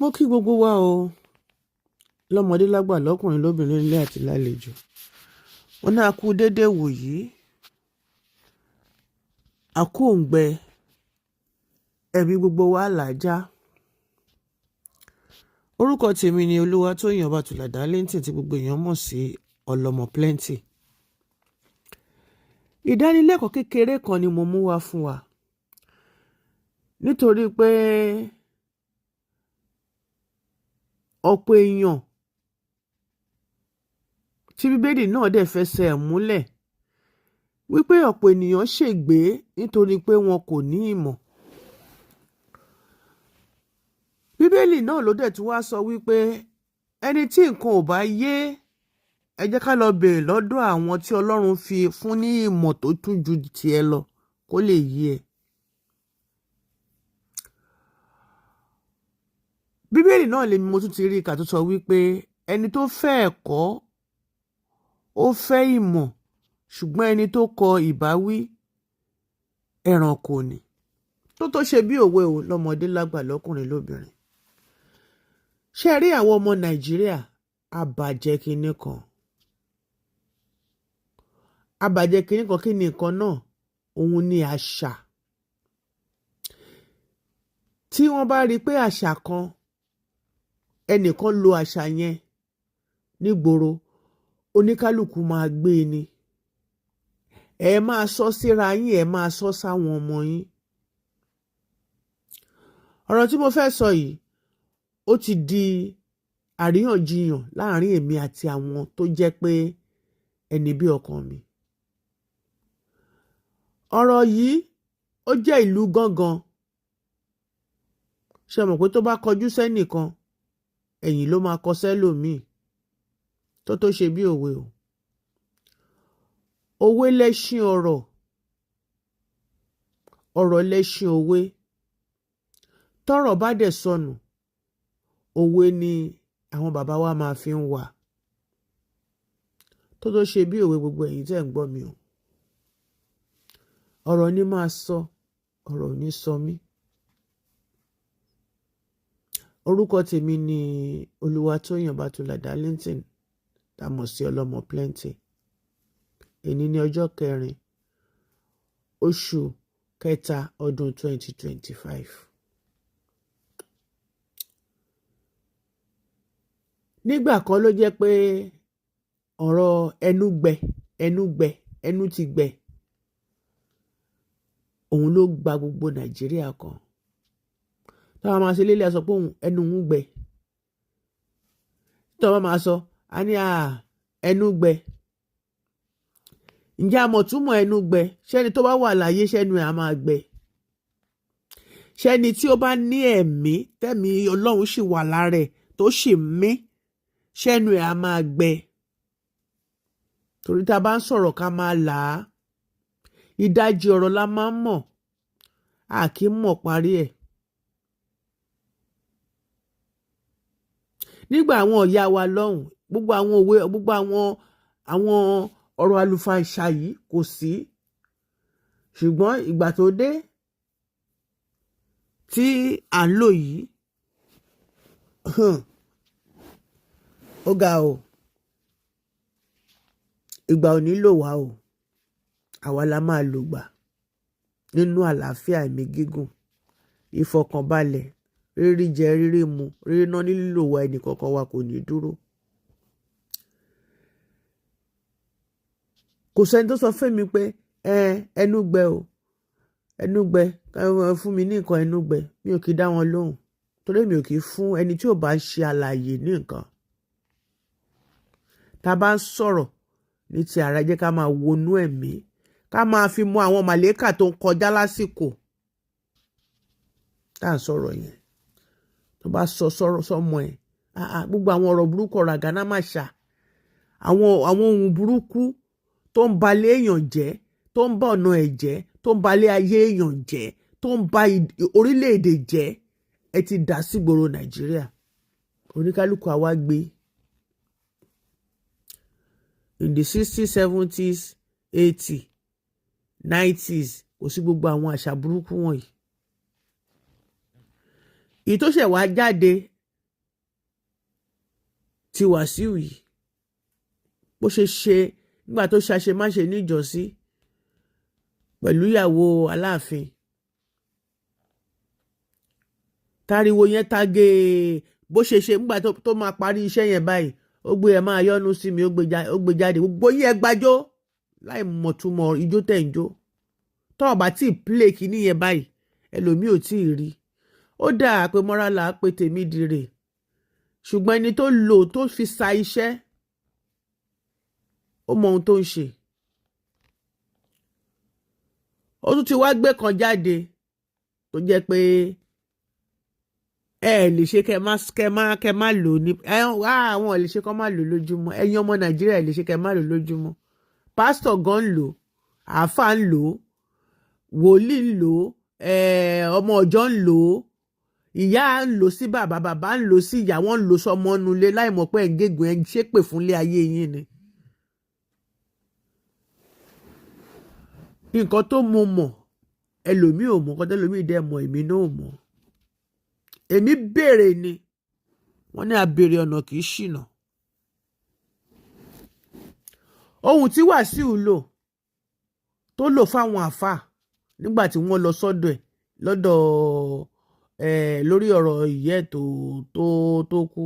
Mo kí gbogbo wa o, lọ́mọdé lágbà, lọ́kùnrin lóbìnrin, nílé àti lálejò. Wọn náà kú déédéé wòyí, a kú òǹgbẹ, ẹ̀mí gbogbo wa làjá. Orúkọ tèmi ni Olúwatóyìn Ọbátúlá Darlington, tí gbogbo èèyàn mọ̀ sí Ọlọ́mọ Plenty. Ìdánilẹ́kọ̀ọ́ kékeré kan ni mo mú wá fún wa, nítorí pé ọ̀pọ̀ èèyàn tí Bíbélì náà dẹ̀ fẹsẹ̀ ẹ̀ múlẹ̀ wípé ọ̀pọ̀ ènìyàn ṣègbé nítorí pé wọn kò ní ìmọ̀. Bíbélì náà ló dẹ̀ tún wá sọ wípé ẹni tí nǹkan ò bá yé, ẹ jẹ́ ká lọ bèèrè lọ́dọ̀ àwọn tí Ọlọ́run fi fún ní ìmọ̀ tó tún ju tiẹ̀ lọ kó lè yé ẹ. Bíbélì náà lèmi mo tún ti rí ìkà tó sọ wípé ẹni tó fẹ́ ẹ̀kọ́, ó fẹ́ ìmọ̀, ṣùgbọ́n ẹni tó kọ ìbáwí, ẹranko ni. Tó ṣe bí òwe o, lọ́mọdé lágbà, lọ́kùnrin lóbìnrin. Ṣé ẹ rí àwọn ọmọ Nàìjíríà, àbàjẹ́ kinní kan. Àbàjẹ́ kinní kan, kí ni nǹkan náà? Òun ni àṣà. Tí wọ́n bá rí pé àṣà kan, ẹnìkan lo àṣà yẹn nígboro, oníkálukú máa gbé e ni. Ẹ máa sọ síra yín, ẹ máa sọ sáwọn ọmọ yín. Ọ̀rọ̀ tí mo fẹ́ sọ yìí, ó ti di àríyànjiyàn láàrin èmi àti àwọn tó jẹ́ pé ẹni bí ọkàn mi. Ọ̀rọ̀ yìí ó jẹ́ ìlú gángan. Ṣé mọ̀ pé tó bá kọjú sẹ́nìkan, ẹ̀yìn ló máa kọ sẹ́lòmíì? Tó ṣe bí òwe o. Òwe lẹṣin ọ̀rọ̀, ọ̀rọ̀ lẹṣin òwe. Tọ́rọ̀ bá dẹ̀ sọnù, òwe ni àwọn bàbá wa máa fi ń wà. Tó ṣe bí òwe, gbogbo ẹ̀yin tẹ́ ń gbọ́ mi o. Ọ̀rọ̀ ni máa sọ, ọ̀rọ̀ ò ní sọ mí. Orúkọ tèmi ni Olúwatóyìn Ọbátúlá Darlington, tá a mọ̀ sí Ọlọ́mọ Plenty. Èní ní ọjọ́ kẹrin, oṣù kẹta, ọdún 2025. Nígbà kan ló jẹ́ pé ọ̀rọ̀ ẹnu gbẹ, ẹnu gbẹ, ẹnu ti gbẹ, òun ló gba gbogbo Nàìjíríà kan. Táwọn máa ṣe lélẹ̀ sọ pé òun ẹnu ń gbẹ. Tí wọ́n máa sọ, a ní ẹnu gbẹ. Ǹjẹ́ a mọ̀ túmọ̀ ẹnu gbẹ? Ṣẹ́ni tó bá wà láyé, ṣẹ́nu ẹ̀ á máa gbẹ? Ṣẹ́ni tí ó bá ní ẹ̀mí, tẹ́mi Ọlọ́run sì wà lára ẹ̀ tó sì mí, ṣẹ́nu ẹ̀ á máa gbẹ? Torí tá a bá ń sọ̀rọ̀, ká máa là á. Ìdajì ọ̀rọ̀ la máa ń mọ̀, a kì í mọ̀ parí ẹ̀. Nígbà àwọn ìyá wa lọ́hùn, gbogbo àwọn òwe, gbogbo àwọn ọ̀rọ̀ àlùfàǹṣà yìí kò sí. Ṣùgbọ́n ìgbà tó dé tí à ń lò yìí, ó ga o. Ìgbà ò ní lò wá o, àwa la máa lò gbà nínú àlàáfíà, ẹ̀mí gígùn, ìfọ̀kànbalẹ̀, rírí jẹ, rírí mu, rírí ná ní lílò wa, ẹnì kọ̀ọ̀kan wa kò ní dúró. Kò sẹ́ni tó sọ fún mi pé ẹnu gbẹ o, ẹnu gbẹ, fún mi ní nǹkan, ẹnu gbẹ. Mi ò kì í dá wọn lóhùn, torí mi ò kì í fún ẹni tí ò bá ṣe àlàyé ní nǹkan. Tá a bá ń sọ̀rọ̀ ní ti ara, jẹ́ ká máa wọnú ẹ̀mí, ká máa fi mọ àwọn màlẹ́kà tó ń kọjá lásìkò tá à ń sọ̀rọ̀ yẹn. Tó bá sọ sọ̀rọ̀ sọmọ ẹ̀, gbogbo àwọn ọ̀rọ̀ burúkú, ọ̀rọ̀ àgànná máa ṣà, àwọn ohun burúkú tó ń balẹ̀ èèyàn jẹ́, tó ń ba ọ̀nà ẹ̀ jẹ́, tó ń balẹ̀ ayé èèyàn jẹ́, tó ń ba orílẹ̀-èdè jẹ́, ẹ ti dà sígboro Nàìjíríà. Oníkálukú àwa gbé. In the 60s, 70s, 80, 90s, kò sí gbogbo àwọn àṣà burúkú wọ̀nyí. Èyí tó ṣẹ̀ wá jáde Ti Wàsíù yìí, bó ṣe ṣe nígbà tó ṣàṣemáṣe níjọ́sí pẹ̀lú ìyàwó Aláàfin, táriwo yẹn tágé, bó ṣe ṣe nígbà tó máa parí iṣẹ́ yẹn báyìí, ó gbé "Ẹ máa yọ́nú sí mi", ó gbé jáde, gbogbo yín ẹ gbàjó láì mọ̀túmọ̀ ijó tẹ̀ ń jó. Tọ́ ọ̀bá tí ì play kíní yẹn báyìí, ẹlòmíì ò tí ì rí. Ó dáa pé mọ́ra là á pé tèmi dire, ṣùgbọ́n ẹni tó lò tó fi sa iṣẹ́, ó mọ ohun tó ń ṣe. Ó tún ti wá gbé kan jáde tó jẹ́ pé ẹ lè ṣe kẹ má lò ní ẹ. Àwọn lè ṣe kọ́ má lò lójúmọ́. Ẹ̀yin ọmọ Nàìjíríà lè ṣe kẹ má lò lójúmọ́. Pásítọ̀ gan ń lò, àáfàá ń lò, wòlíì ń lò, ọmọ ọjọ́ ń lò, ìyá ń lò sí bàbá, bàbá ń lò sí ìyá, wọ́n ń lò sọmọ nulẹ̀ láì mọ̀ pé ẹ̀ ń gégùn, ẹ̀ ń ṣépè fúnlé ayé yín ni. Nǹkan tó mo mọ̀, ẹlòmíì ò mọ̀. Nǹkan tẹ́lòmíì dẹ̀ mọ̀, èmi náà ò mọ̀. Èmi béèrè ni. Wọ́n ní abèrè ọ̀nà kì í ṣìnà. Ohun tí Wàsíù lò, tó lò fáwọn àáfàá nígbà tí wọ́n lọ sọ́dọ̀ ẹ̀ lọ́dọ̀ ẹ̀ lórí ọ̀rọ̀ ìyẹ́ tó kú,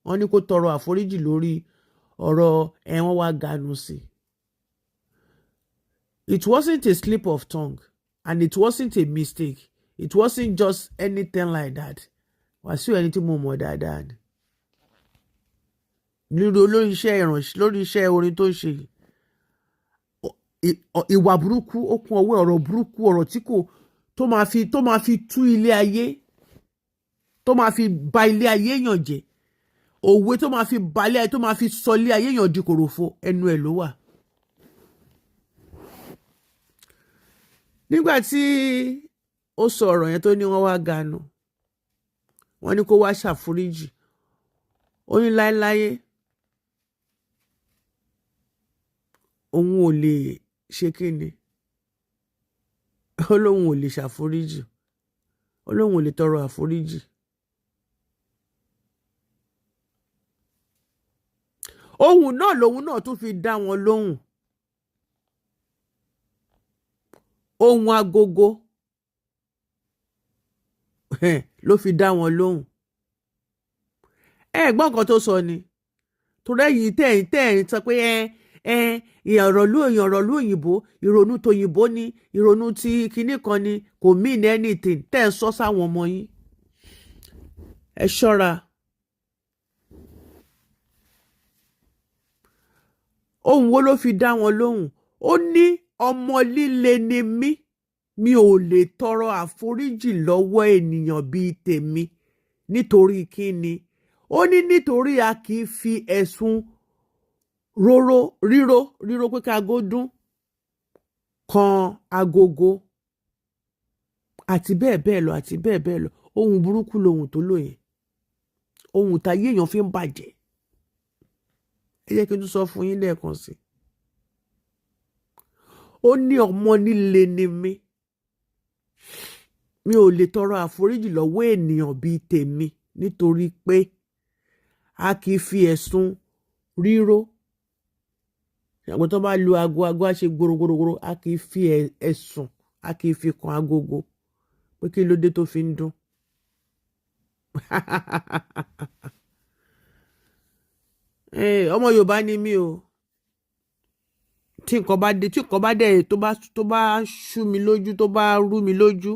wọ́n ní kó tọrọ àforíjì lórí ọ̀rọ̀ ẹ̀, wọ́n wá ganu sí. It wasn't a slip of tongue and it wasn't a mistake. It wasn't just anything like that. Wàsíù, ẹni tí mo mọ̀ dáadáa ni lórí iṣẹ́ ìrànṣẹ́, lórí iṣẹ́ orin tó ń ṣe yìí. Ìwà burúkú ó kún ọwọ́, ọ̀rọ̀ burúkú, ọ̀rọ̀ tí kò tó máa fi tú ilé ayé, tó máa fi ba ilé ayé yàn jẹ́, òwe tó máa fi balẹ̀ ayé, tó máa fi sọ ilé ayé yàn di kòròfo, ẹnu ẹ̀ ló wà. Nígbà tí ó sọ ọ̀rọ̀ yẹn tó ní wọ́n wá ganu, wọ́n ní kó wá ṣàforíjì, ó ní láéláé òun ò lè ṣe kíni, ó lóun ò lè ṣàforíjì, ó lóun ò lè tọrọ àforíjì. Ohun náà lòun náà tún fi dá wọn lóhùn. Ohun agogo ló fi dá wọn lóhùn. Ẹ gbọ́ nǹkan tó sọ ni, torí ẹ̀yin tẹ̀yìn sọ pé ẹ ọ̀rọ̀ lú ọ̀rọ̀ lú òyìnbó, ìrònú tòyìnbó ni, ìrònú ti kinní kan ni, kò mean anything tẹ́ ẹ sọ sáwọn ọmọ yín. Ẹ ṣọ́ra. Ohun wo ló fi dá wọn lóhùn? Ó ní ọmọ líle ni mí, mi ò lè tọrọ àforíjì lọ́wọ́ ènìyàn bíi tèmi. Nítorí kíni? Ó ní nítorí a kì í fi ẹ̀sùn róró ríró ríró pé káago dún kan agogo, àti bẹ́ẹ̀ bẹ́ẹ̀ lọ, àti bẹ́ẹ̀ bẹ́ẹ̀ lọ. Ohun burúkú lohun tó lò yẹn, ohun táyé èèyàn fi ń bàjẹ́. Ẹ jẹ́ kí n tún sọ fún yín lẹ́ẹ̀kan sí i. Ó ní ọmọ nílé ni mí, mi ò lè tọrọ àforíjì lọ́wọ́ ènìyàn bíi tèmi, nítorí pé a kì í fi ẹ̀sùn ríró, ìyàgbọ́ tó bá lu aago, aago á ṣe gbòrògbòrògbòrò. A kì í fi ẹ̀sùn, a kì í fi kan agogo pé kí ló dé tó fi ń dún. Ọmọ Yorùbá ni mí o. Tí nǹkan bá dé, tí nǹkan bá dẹ̀, tó bá ṣú mi lójú, tó bá rú mi lójú,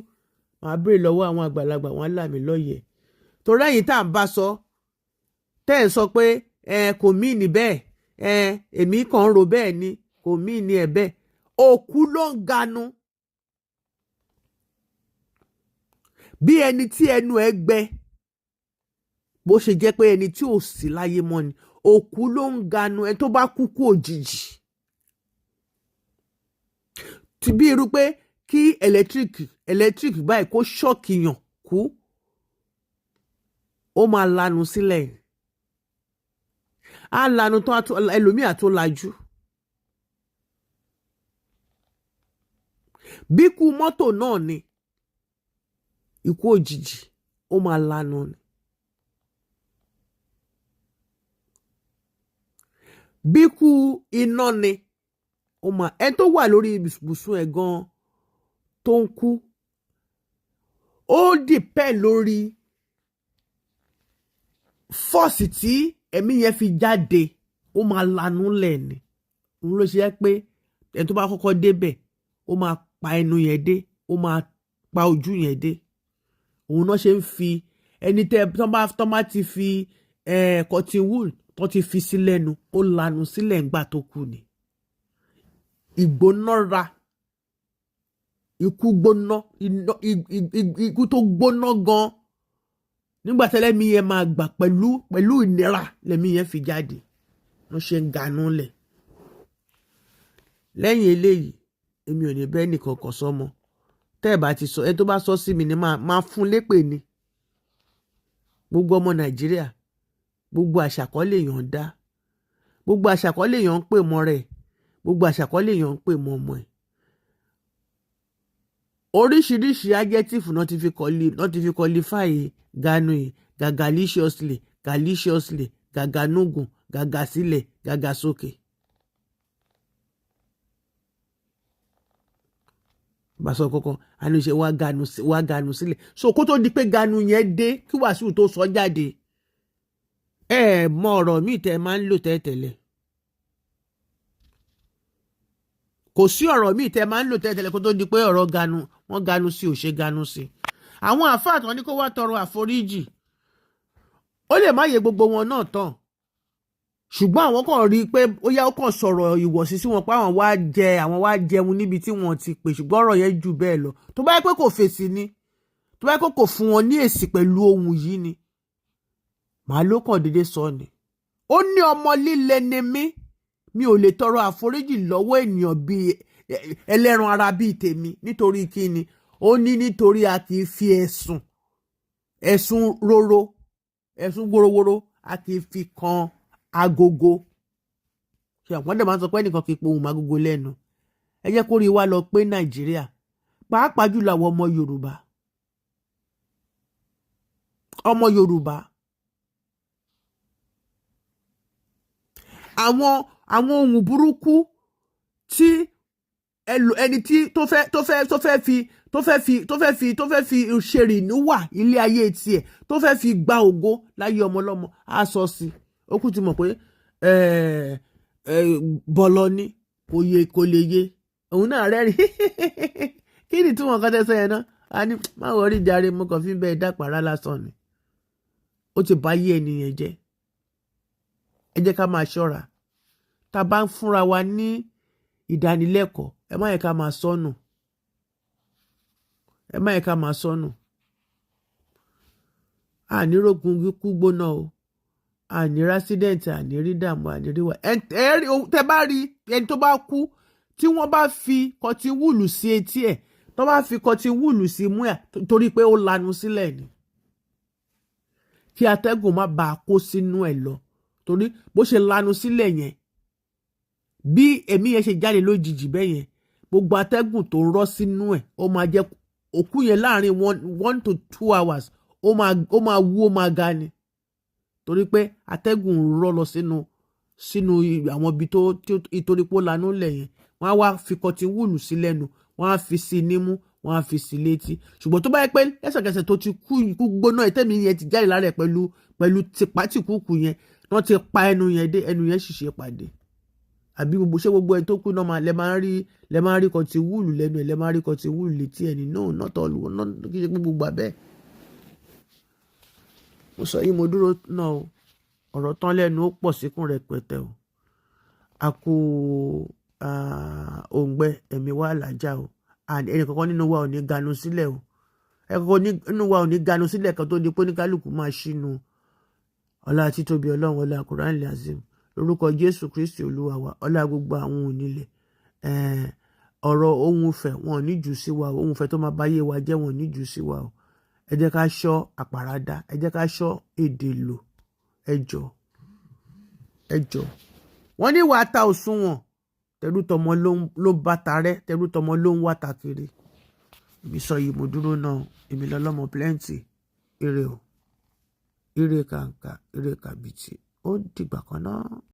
màá béèrè lọ́wọ́ àwọn àgbàlagbà, wọn á là mí lóye. Torí ẹ̀yin tá à ń bá sọ, tẹ́ ẹ̀ sọ pé ẹ kò mí ní bẹ́ẹ̀, ẹ èmi kàn ń ro bẹ́ẹ̀ ni, kò mí ní ẹ̀ bẹ́ẹ̀, òkú ló ń ganu. Bí ẹni tí ẹnu ẹ gbẹ, bó ṣe jẹ́ pé ẹni tí ò sí láyé mọ́ ni, òkú ló ń ganu. Ẹni tó bá kú kú òjijì, tí bí irú pé kí electric báyìí kó shock yàn kú, ó máa lanu sílẹ̀, á lanu tán, ẹlòmíì á tún lajú. Bí ikú mọ́tò náà ni, ikú òjijì, ó máa lanu ni. Bíkú iná ni ó máa ẹni tó wà lórí ibùsùn ẹ̀ gan tó ń kú, ó depend lórí force tí ẹ̀mí yẹn fi jáde. Ó máa lanú lẹ̀ ni. Òun ló ṣe jẹ́ pé ẹni tó bá kọ́kọ́ débẹ̀, ó máa pa ẹnu yẹn dé, ó máa pa ojú yẹn dé. Òun náà ṣe ń fi ẹni tẹ́ tọ́ bá ti fi cotton wool tó ti fi sí lẹ́nu, ó lanu sílẹ̀ ńgbà tó kú ni. Ìgbónára ikú gbóná, ikú tó gbóná gan nígbà tẹ́lẹ̀mí yẹn máa gbà pẹ̀lú ìnira lẹ́mí yẹn fi jáde, ló ṣe ń ganú lẹ̀. Lẹ́yìn eléyìí, èmi ò ní bẹ́ẹ̀ nìkan kan sọmọ. Tẹ́ ẹ̀ bá ti sọ, ẹ tó bá sọ sí mi ni máa fún lépè ni. Gbogbo ọmọ Nàìjíríà, gbogbo àṣà kọ́ lèèyàn ń dá, gbogbo àṣà kọ́ lèèyàn ń pè mọ́ rẹ̀, gbogbo àṣà kọ́ lèèyàn ń pè mọ́ ọmọ ẹ̀. Oríṣiríṣi adjective náà ti fi qualify Ganu yìí: gàgàliciously, galiciously, gàgànúgùn, gàgà sílẹ̀, gàgà sókè. Bá sọ kankan àníṣe wá ganu sílẹ̀. So kó tó di pé ganu yẹn dé, kí Wàsíù tó sọ jáde, ẹ mọ ọ̀rọ̀ míì tẹ́ máa ń lò tẹ́tẹ̀lẹ̀. Kò sí ọ̀rọ̀ míì tẹ́ máa ń lò tẹ́tẹ̀lẹ̀ kó tó di pé ọ̀rọ̀ ganu wọ́n ganu sí ò ṣe ganu sí. Àwọn àfáà tán ní kó wá tọrọ àforíjì, ó lè má yẹ gbogbo wọn náà tán, ṣùgbọ́n àwọn kàn rí i pé ó yá, ó kàn sọ̀rọ̀ ìwọ̀sí sí wọn pé àwọn wá jẹ, àwọn wá jẹun níbi tí wọ́n ti pè. Ṣùgbọ́n ọ̀rọ̀ yẹn jù bẹ́ẹ̀ lọ. Tó bá yẹ pé kò fèsì ni, tó bá yẹ pé kò fún wọn ní èsì pẹ̀lú ohun yìí ni, màá ló kàn déédéé sọ ni. Ó ní ọmọ líle ni mí, mi ò lè tọrọ àforíjì lọ́wọ́ ènìyàn bíi ẹlẹ́ran ara bíi tèmi. Nítorí kíni? Ó ní nítorí a kì í fi ẹ̀sùn roro, ẹ̀sùn worowóró, a kì í fi kan agogo. Ṣe àwọn dẹ̀ máa ń sọ pé ẹnìkan kì í pohùn agogo lẹ́nu? Ẹ jẹ́ kó rí wa lọ pé Nàìjíríà, pàápàá jùlọ àwọn ọmọ Yorùbá, ọmọ Yorùbá, àwọn ohun burúkú tí ẹni tí tó fẹ́ fi ṣèrìníwà ilé ayé tiẹ̀, tó fẹ́ fi gba ògo láyé ọmọ ọlọ́mọ, á sọ sí i. Ó kú ti mọ̀ pé bọ́lọ́ ni, kò yé, kò lè yé òun náà rẹ́rìn. Kí ni tí wọn kọ́ tẹ́sán yẹn náà? A ní má wọrí jàre, mo kàn fi ń bẹ́ẹ̀ dápàrá lásán ni. Ó ti bá yé ẹnìyẹn jẹ́. Ẹ jẹ́ ká máa ṣọ́ra tá a bá ń fúnra wa ní ìdánilẹ́kọ̀ọ́. Ẹ má yẹ ká máa sọnù, ẹ má yẹ ká máa sọnù. Ànírógun kú gbóná o, àní rásídẹ̀ǹtì, àní rí dààmú, àní rí wà. Tẹ bá rí ẹni tó bá kú, tí wọ́n bá fi cotton wool sí etí ẹ̀, tó bá fi cotton wool sí imú ẹ̀, torí pé ó lanu sílẹ̀ ni, kí atẹ́gùn má bàa kó sínú ẹ̀ lọ, torí bó ṣe lanu sílẹ̀ yẹn, bí ẹ̀mí yẹn ṣe jáde lójijì bẹ́ẹ̀ yẹn, gbogbo atẹ́gùn tó rọ́ sínú ẹ̀, ó máa jẹ́ òkú yẹn láàrin 1 to 2 hours, ó máa wú, ó máa ga ni, torí pé atẹ́gùn rọ́ lọ sínú àwọn ibi tó ìtorí pé ó lanú lẹ̀ yẹn. Wọ́n á wá fi cotton wool sí lẹ́nu, wọ́n á fi sí nímú, wọ́n á fi sí létí. Ṣùgbọ́n tó bá yẹ pé lẹ́sẹ̀kẹsẹ̀ tó ti kú ikú gbóná, ìtẹ́mi yẹn ti jáde lára ẹ̀ pẹ̀lú tìpátìkúùkù yẹn, wọ́n ti pa ẹnu yẹn dé, ẹnu yẹn sì ṣe pàdé. Àbí gbogbo ṣé gbogbo ẹni tó kú náà lẹ máa ń rí cotton wool lẹ́nu ẹ̀, lẹ máa ń rí cotton wool létí ẹ̀ ní? No, not all, not kí ṣe pé gbogbo abẹ́. Mo sọ yìí, mo dúró náà o. Ọ̀rọ̀ tán lẹ́nu, ó pọ̀ síkùn rẹpẹtẹ o. A kú òǹgbẹ ẹ̀mí wa làjà o. Ẹnì kankan nínú wa ò ní ganu sílẹ̀ o. Ẹnì kankan nínú wa ò ní ganu sílẹ̀ kan tó di pé oníkálukú máa ṣínú. Ọlá títóbi Ọlọ́run, ọlá Quran Azim, lórúkọ Jésù Kristi Olúwa wa, ọlá gbogbo àwọn onílẹ̀, ọ̀rọ̀ ohun ìfẹ́ wọn ò ní jù sí wa o. Ohun ìfẹ́ tó máa bá yé wa jẹ́, wọn ò ní jù sí wa o. Ẹ jẹ́ ká ṣọ́ àpàràdà, ẹ jẹ́ ká ṣọ́ èdè lò. Ẹ jọ̀ọ́, ẹ jọ̀ọ́. Wọ́n ní ìwà ta òṣùwọ̀n, tẹrú tọmọ ló bá ta rẹ́, tẹrú tọmọ ló ń wá ta kiri. Èmi sọ yìí, mo dúró náà. Èmi lọ́lọ́mọ plenty. Ire o, ire kàǹkà, ire kàbìtì. Ó dìgbà kan náà.